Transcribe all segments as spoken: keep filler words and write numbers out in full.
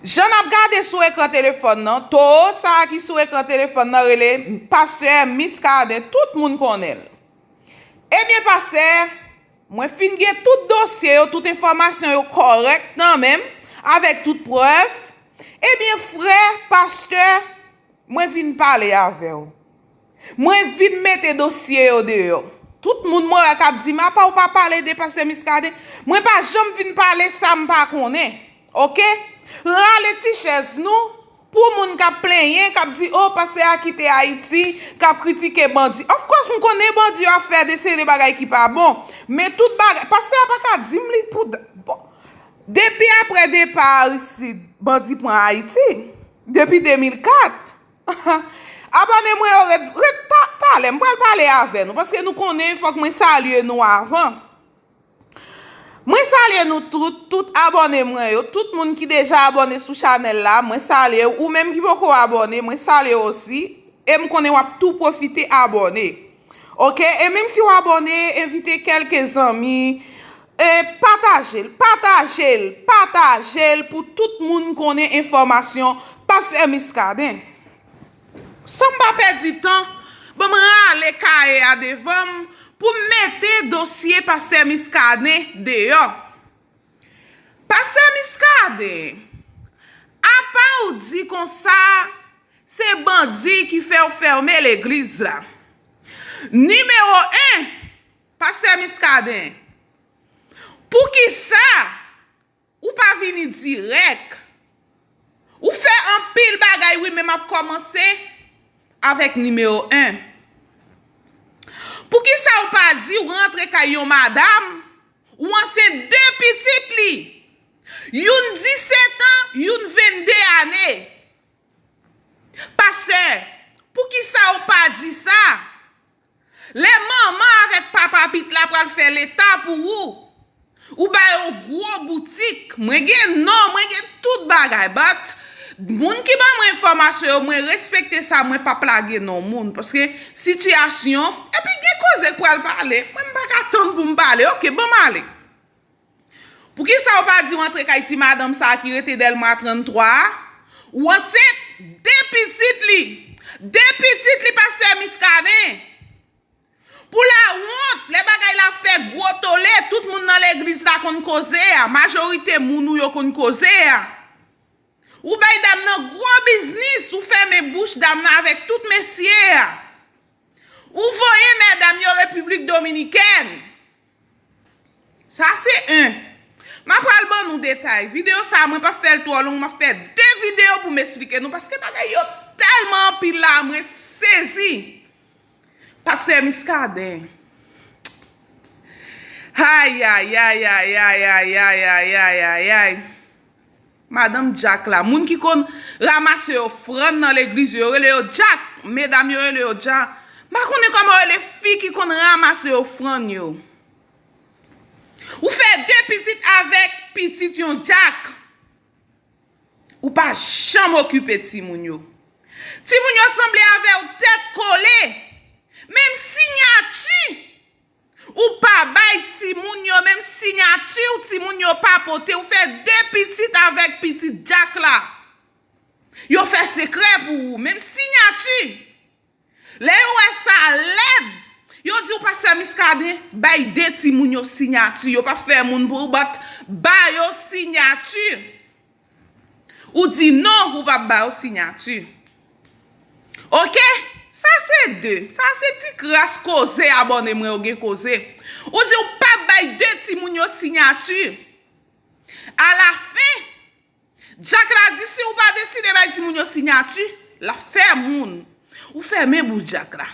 Jan n ap gade sou ekran telefòn nan, towo sa a ki sou ekran telefòn nan rele Pastè Muscadin, tout moun konnen l. Ebyen, pastè, mwen fin gen tout dosye yo, tout enfòmasyon yo kòrèk nan men m, avèk tout prèv. Ebyen, frè, pastè, mwen vin pale avè w. Mwen vin mete dosye yo deyò. Tout moun mwen wè k ap di m, "Apa w pa pale de pastè Muscadin?" Mwen pa janm vin pale sa m pa konnen. Oke? Rale ti chèz nou pou moun k ap plenyen, k ap di, "O, pastè a kite Ayiti," k ap kritike bandi. Of course, m konnen bandi yo ap fè de seri de bagay ki pa bon. Men tout bagay, pastè a pa ka di m li pou d-, bon. Depi apre depa Aristide, bandi pran Ayiti. Depi de mil kat. Abòne mwen yo, ret, ret ta-, talè, m pral pale avè nou, paske nou konnen, fòk mwen salye nou avan. Mwen salye nou tout, tout abòne mwen yo, tout moun ki deja abòne sou chanèl la, mwen salye w. Ou menm ki poko abòne, mwen salye w osi. E m konnen w ap tou pwofite abòne. Oke? E menm si w abòne, envite kèlke zanmi, e pataje l, pataje l, pataje l pou tout moun konnen enfòmasyon pastè Muscadin. San m pa pèdi tan, ban m rale kaye a devan m pou m mete dosye pastè Muscadin deyò. Pastè Muscadin, apa w di konsa se bandi ki fè w fèmen legliz la? Nimewo en, pastè Muscadin, poukisa ou pa vini dirèk? Ou fè anpil bagay, wi, men m ap kòmanse avèk nimewo en. Poukisa ou pa di ou rantre kay yon madanm, ou ansent de pitit li? Youn disèt an, youn vennde ane. Pastè, poukisa ou pa di sa? Lè manman avèk papa pitit la pral fè leta pou ou, ou ba yo gwo boutik. Mwen gen non, mwen gen tout bagay. But, moun ki ban mwen enfòmasyon yo, mwen respekte sa, mwen p ap lage non moun. Paske sitiyasyon, epi gen koze k pral pale. Mwen m pa ka tann pou m pale. Oke, ban m ale. Poukisa w pa di w antre kay ti madanm sa a ki rete Dèlma tranntwa a? Ou ansent de pitit li. De pitit li, pastè Muscadin. Pou lawont, lè bagay la fè gwo tole, tout moun nan legliz la konn koze a. Majorite moun ou yo konn koze a. Ou bay dam nan gwo biznis, ou fèmen bouch dam nan avèk tout mesye a. Ou voye medam yo Repiblik Dominikèn. Sa se en. M ap pral ban nou detay. Videyo sa a, mwen p ap fè l twò long, m ap fè de videyo pou m esplike nou, paske bagay yo tèlman anpil la, mwen sezi. Pastè Muscadin. Ay, ay, ay. Madanm Dyak la, moun ki konn ranmase ofrann nan legliz yo, yo rele yo Dyak. Medam yo rele yo Dyak. M pa konnen kòman yo rele fi ki konn ranmase ofrann yo. Ou fè de pitit avèk pitit yon Dyak. Ou pa janm okipe timoun yo. Timoun yo sanble avè w tèt kole. Menm siyati ou pa bay timoun yo, menm siyati w timoun yo pa pote. Ou fè de pitit avèk pitit Dyak la. Yo fè sekrè pou ou, menm siyati. Lè yo wè sa lèd, yo di w pastè Muscadin bay de timoun yo siyati. Yo p ap fè moun pou ou, but ba yo siyati. Ou di non, ou p ap ba yo siyati. Oke? Sa se de. Sa se ti kras koze abòne mwen yo gen koze. Ou di ou p ap bay de timoun yo siyati. Alafen, Dyak la di si ou pa deside bay timoun yo siyati, l ap fè moun. Ou fèmen bouch Dyak la.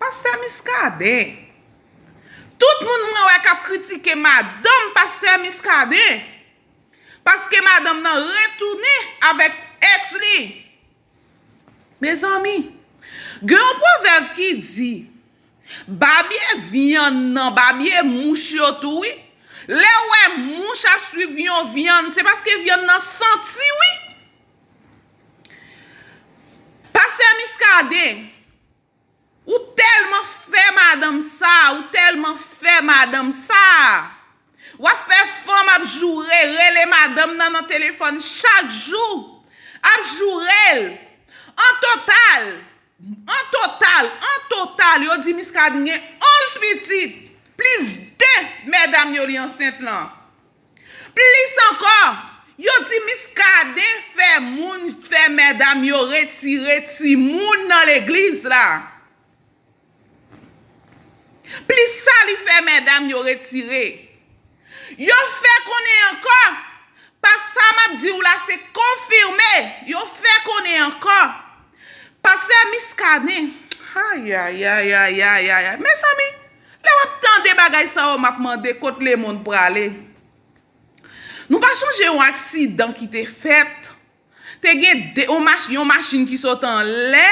Pastè Muscadin. Tout moun mwen wè k ap kritike madanm pastè Muscadin. Paske madanm nan retounen avèk èks li. Mezanmi, gen yon pwovèb ki di, babye vyann nan, babye mouch yo tou, wi. Lè w wè mouch ap swiv yon vyann, se paske vyann nan santi, wi. Pastè Muscadin, ou tèlman fè madanm sa, ou tèlman fè madanm sa. W ap fè fanm ap joure, rele madanm nan nan telefòn chak jou, ap joure l. An total, an total, an total, yo di Miskaden gen onz pitit, plis de medam yo li ansent lan. Plis ankò, yo di Miskaden fè moun, fè medam yo retire timoun nan legliz la. Plis sa li fè medam yo retire. Yo fè konnen ankò, pa sa m ap di w la se konfime, yo fè konnen ankò, pastè Miskaden, ayayayayayay, mezanmi, lè w ap tande bagay sa yo, m ap mande kot lemonn prale. Nou pa sonje yon aksidan ki te fèt? Te gen de, yon, mach, yon machin ki sot anlè,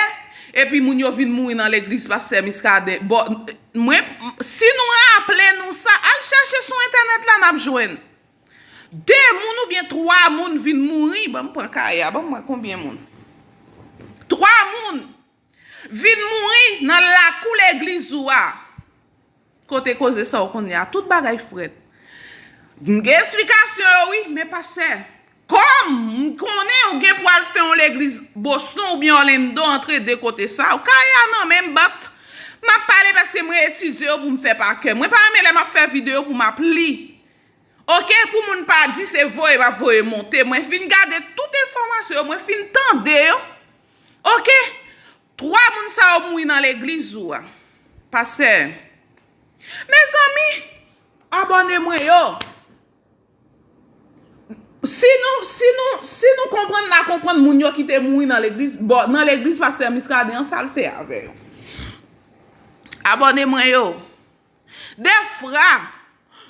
epi moun yo vin mouri nan legliz pastè Miskaden. Bon, mwen, si nou raple nou sa, al chèche sou entènèt la, n ap jwenn. De moun oubyen twa moun vin mouri. Ban m pran kay a, ban m wè konbyen moun. Twa moun vin mouri nan lakou legliz ou a. Kote koze sa w konnen a, tout bagay frèt. M gen esplikasyon yo wi, men pastè, kòm m konnen ou gen pou al fè yon legliz Boston oubyen Orlando antre de kote sa, ou kay a nan men m bat. M ap pale paske mwen etidye yo pou m fè pa kè. Mwen pa renmen lè m ap fè videyo pou m ap li. Oke, pou moun pa di se voye m ap voye monte. Mwen fin gade tout enfòmasyon yo, mwen fin tande yo. Oke, twa moun sa yo mouri nan legliz ou a. Pastè, mezanmi, abòne mwen yo. Si nou, si nou, si nou konprann, n a konprann moun yo ki te mouri nan legliz, bon, nan legliz pastè Miskaden an, sa l fè avè yo. Abòne mwen yo. Defwa,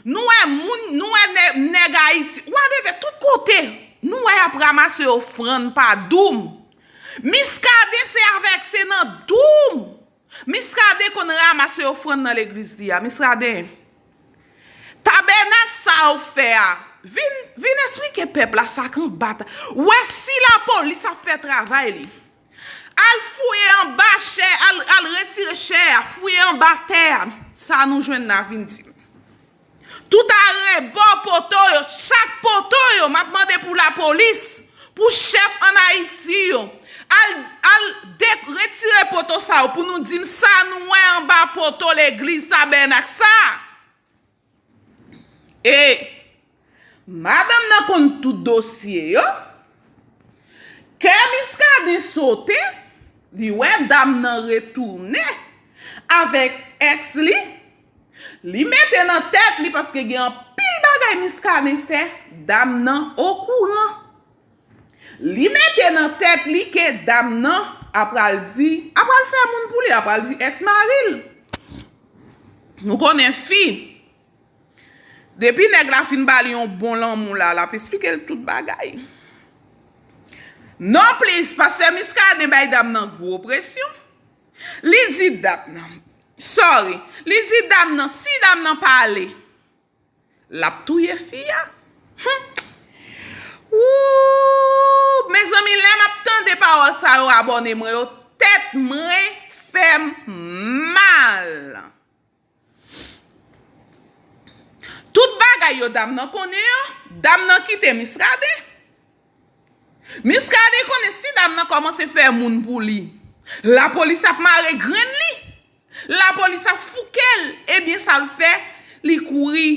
nou wè moun, nou wè nè-, nèg Ayiti, wadeve tout kote, nou wè y ap ranmase ofrann pa doum. Miskaden se avèk, se nan doum. Miskaden konn ranmase ofrann nan legliz li a. Miskaden, tabènak sa w fè a, vin, vin esplike pèp la sa k anba ta-, wè si lapolis ap fè travay li. Al fouye anba chè, al, al retire chè a, fouye anba tè a. Sa nou jwenn la vin di m. Tout arebò poto yo, chak poto yo, m ap mande pou lapolis, pou chèf ann Ayiti yo, al, al de-, retire poto sa yo pou nou di m sa nou wè anba poto legliz tabènak sa. E madanm nan konn tout dosye yo. Kè Miskaden sote, li wè dam nan retounen avèk èks li. Li mete nan tèt li, paske gen anpil bagay Miskaden fè, dam nan okouran. Li mete nan tèt li ke dam nan apral di, apral fè moun pou li, apral di èks mari l. Nou konnen fi, depi nèg la fin ba li yon bon lanmou la, l ap esplike l tout bagay. Nonplis, pastè Miskaden bay dam nan gwo presyon. Li di dam nan, sorry, li di dam nan, si dam nan pale, l ap touye fi a. Hum. Woo! Mezanmi, lè m ap tande pawòl sa yo, abòne mwen yo, tèt mwen fè m mal. Tout bagay yo dam nan konnen yo, dam nan kite Miskaden. Miskaden konnen si dam nan kòmanse fè moun pou li, lapolis ap mare grenn li. Lapolis ap fouke l. Ebyen, sa l fè? Li kouri.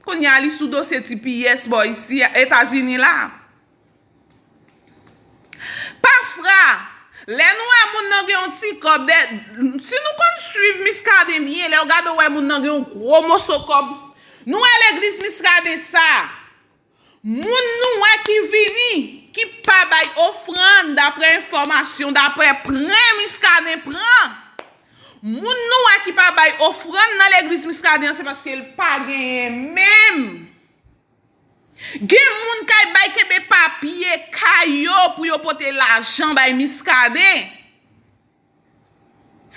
Kounye a, li sou dosye T P S bò isi, Etazini la. Pafwa, lè nou wè moun nan gen yon ti kòb, dè, si nou konn swiv Miskaden byen, lè w gade w wè moun nan gen yon gwo moso kòb, nou wè legliz Miskaden sa, moun nou wè ki vini, ki pa bay ofrann, daprè enfòmasyon, daprè pran Miskaden pran, moun nou wè ki pa bay ofrann nan legliz Miskaden an, se paske l pa genyen menm. Gen moun k al bay kenbe papye kay yo pou yo pote lajan bay Miskaden.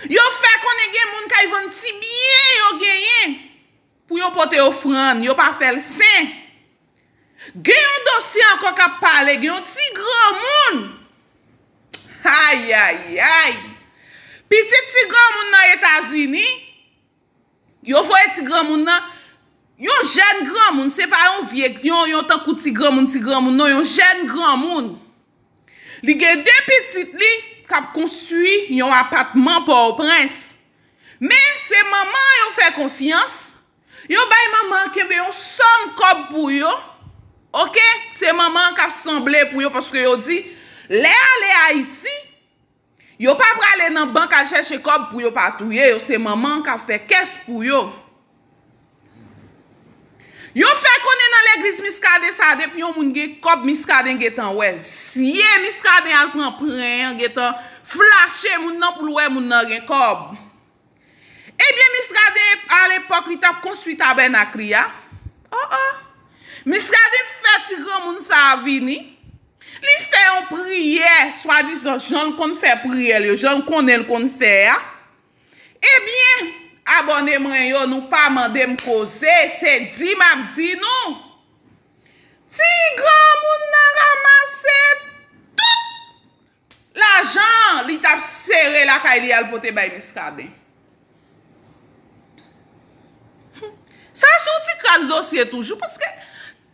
Yo fè konnen gen moun k al vann ti byen yo genyen pou yo pote ofrann, yo pa fè l sen. Gen yon dosye ankò k ap pale, gen yon ti granmoun. Ayayay! Pitit ti granmoun nan Etazini, yo voye ti granmoun nan, Yon jèn granmoun, se pa yon vye, yon, yon tankou ti granmoun, ti granmoun, non, yon jèn granmoun. Li gen de pitit li k ap konstwi yon apatman Pòtoprens. Men, se manman an yo fè konfyans. Yo bay manman an kenbe yon sòm kòb pou yo. Oke? Se manman an k ap sanble pou yo paske yo di, lè ale Ayiti, yo pa prale nan bank al chèche kòb pou yo pa touye yo. Se manman an k ap fè kès pou yo. Yo fè konnen nan legliz Miskaden sa, depi yon moun gen kòb, Miskaden gentan wè. Zye Miskaden al pran pren an, gentan flache moun nan pou l wè moun nan gen kòb. Ebyen, Miskaden, alepòk, li t ap konstwi tabènak li a. Oh, oh. Miskaden fè ti granmoun sa a vini. Li fè yon priyè, swadizan, jan l konn fè priyè l yo, jan l konnen l konn fè a. Ebyen, abòne mwen yo, nou pa mande m koze, se di m ap di nou. Ti granmoun nan ranmase tout lajan li t ap sere lakay li al pote bay Miskaden. Sa se yon ti kras dosye toujou, paske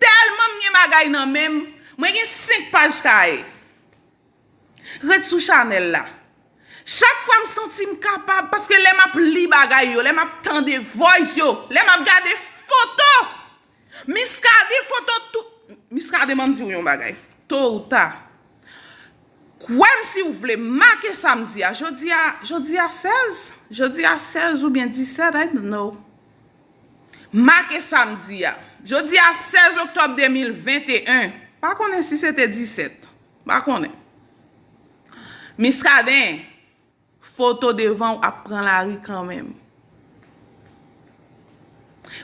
tèlman m gen bagay nan men m, mwen gen senk paj kaye. Ret sou chanèl la. Chak fwa m santi m kapab, paske lè m ap li bagay yo, lè m ap tande voice yo, lè m ap gade foto, Miskaden foto tou, Miskaden, ban m di w yon bagay. To ou ta, kwè m si w vle, make sa m di a. Jodi a, jodi a sèz, jodi a sèz oubyen disèt, I don't know. Make sa m di a. Jodi a sèz oktòb de mil venteyen. Pa konnen si se te disèt. Pa konnen. Miskaden, foto devan w ap pran lari kanmenm.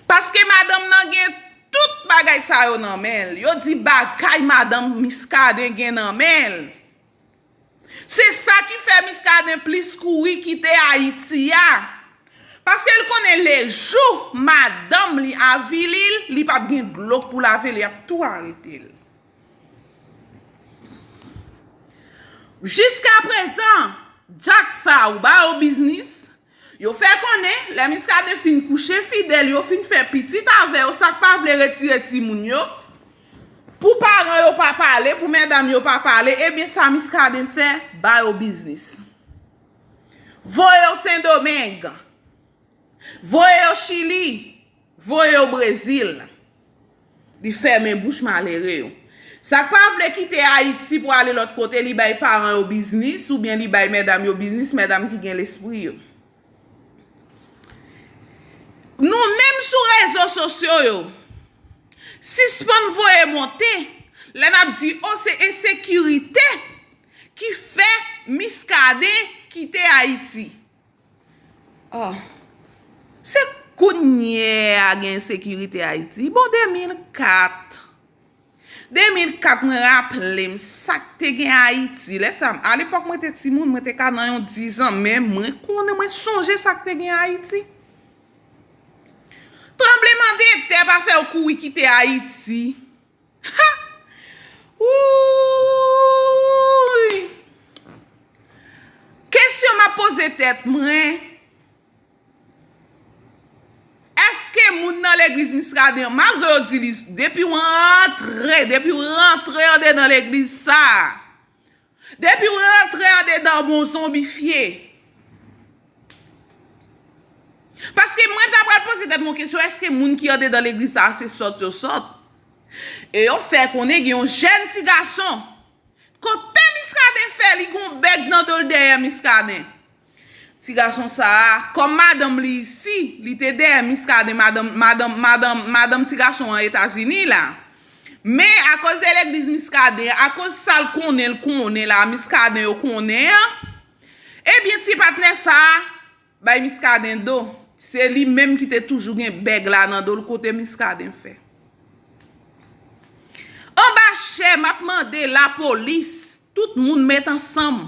Paske madanm nan gen tout bagay sa yo nan men l. Yo di bagay madanm Miskaden gen nan men l. Se sa ki fè Miskaden plis kouri kite Ayiti a. Paske l konnen lejou madanm li avili l, li p ap gen dlo pou lave l, y ap tou arete l. Jiskaprezan, djak sa yo ba yo biznis. Yo fè konnen, lè Miskaden fin kouche fidèl, yo fin fè pitit avè yo, sa k pa vle retire timoun yo, pou paran yo pa pale, pou medam yo pa pale, ebyen sa Miskaden fè, ba yo biznis. Voye yo Sendomeng, voye yo Chili, voye yo Brezil. Li fèmen bouch malere yo. Sa k pa vle kite Ayiti pou ale lòt kote, li bay paran yo biznis, oubyen li bay medam yo biznis, medam ki gen lespri yo. Nou menm sou rezo sosyo yo, sispann voye monte, lè n ap di, o, se ensekirite ki fè Miskaden kite Ayiti. Oh. Se kounye a gen ensekirite Ayiti. Bon, de mil kat. De mil kat, mwen raple m sa k te gen Ayiti. Lè sa, alepòk mwen te timoun, mwen te ka nan yon dizan, men mwen konnen, mwen sonje sa k te gen Ayiti. Tranblemanntè pa fè w kouri kite Ayiti. Ha! Wouy! Kesyon m ap poze tèt mwen, èske moun nan legliz Miskaden an, malgre yo di li, depi w rantre, depi w rantre andedan legliz sa a, depi w rantre andedan, bon zonbifye. Paske mwen ta pral poze tèt mwen kesyon, èske moun ki andedan legliz sa a se sòt yo sòt? E yo fè konnen gen yon jèn ti gason. Kote Miskaden fè, li gon bèg nan do l dèyè Miskaden. Ti gason sa a, kòm madanm li isi, li te dèyè Miskaden, madanm, madanm, madanm, madanm ti gason an Etazini la. Men, akoz de legliz Miskaden, akoz sa l konnen, l konnen la, Miskaden yo konnen an, ebyen, ti patnè sa a bay Miskaden do. Se li menm ki te toujou gen bèg la nan do l, kote Miskaden fè. Anba chè, m ap mande lapolis, tout moun met ansanm.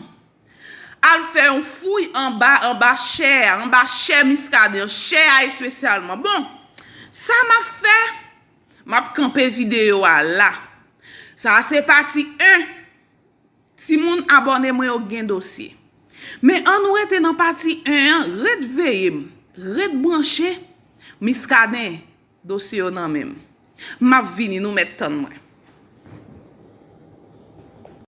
Al fè yon fouy anba, anba chè a, anba chè Miskaden, chè a espesyalman. Bon, sa m ap fè, m ap kanpe videyo a la. Sa a se pati en. Timoun abòne mwen yo gen dosye. Men ann nou rete nan pati en an, ret veye m, ret branche, Miskaden, Dosye yo nan men m. M ap vini, nou mèt tann mwen.